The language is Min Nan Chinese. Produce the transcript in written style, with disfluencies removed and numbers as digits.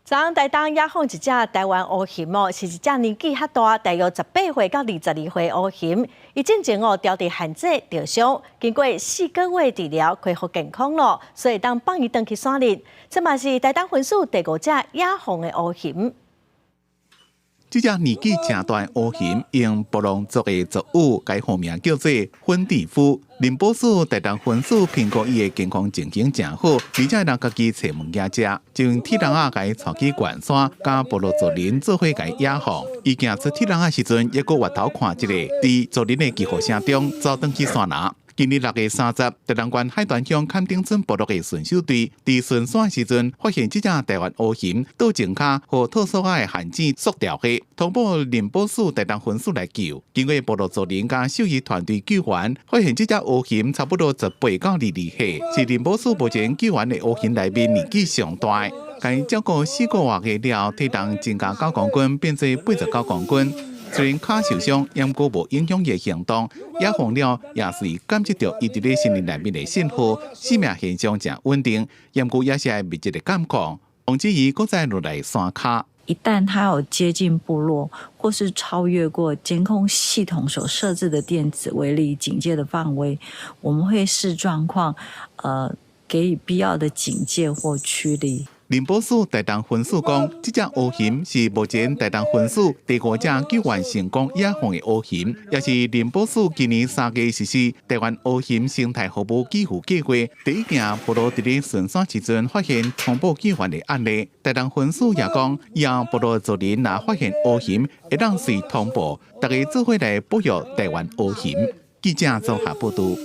昨昏台東野放一隻台灣烏熊哦，是一隻年紀較大，大約18歲到22歲烏熊。伊進前哦，牢佇限制著傷，經過4個月治療，恢復健康咯，所以會當放伊轉去山裡。這嘛是台東分署第五隻野放的烏熊。這隻年紀誠大的烏熊用布朗族的族語，共號名叫做粉蒂夫。林保署台東分署評估伊的健康情形誠好，而且會當家己揣物件食，就用鐵籠仔共伊帶去懸山，佮部落族人做伙共伊野放。伊行出鐵籠仔時陣，猶閣回頭看一下，佇族人的疾呼聲中走轉去山林。今年6月30，台東縣海端鄉崁頂村部落的巡守隊佇巡山時陣，發現這隻台灣烏熊倒前跤予套索仔的限制束牢下，通報林保署台東分署來救。經過部落族人佮獸醫團隊救援，發現這隻烏熊差不多18到22歲，是林保署目前救援的烏熊內面年紀上大。共伊照顧4個外月了，體重增加9公斤，變做89公斤。雖然跤受傷，毋過無影響伊的行動，野放了也是感知著伊佇咧森林內面的信號，生命現象誠穩定，毋過也是愛密切的監控，防止伊閣再落來山跤。一旦它有接近部落，或是超越過監控系統所設置的電子圍籬警戒的範圍，我們會視狀況，給予必要的警戒或驅離。林保署台東分署講，這隻烏熊是目前台東分署第五隻救援成功野放的烏熊，也是林保署今年3月實施台灣烏熊生態服務給付計劃第一件部落佇咧巡山時陣發現通報救援的案例。台東分署也講，以後部落族人若發現烏熊，會當隨通報，大家做伙來保育台灣烏熊。記者綜合報導。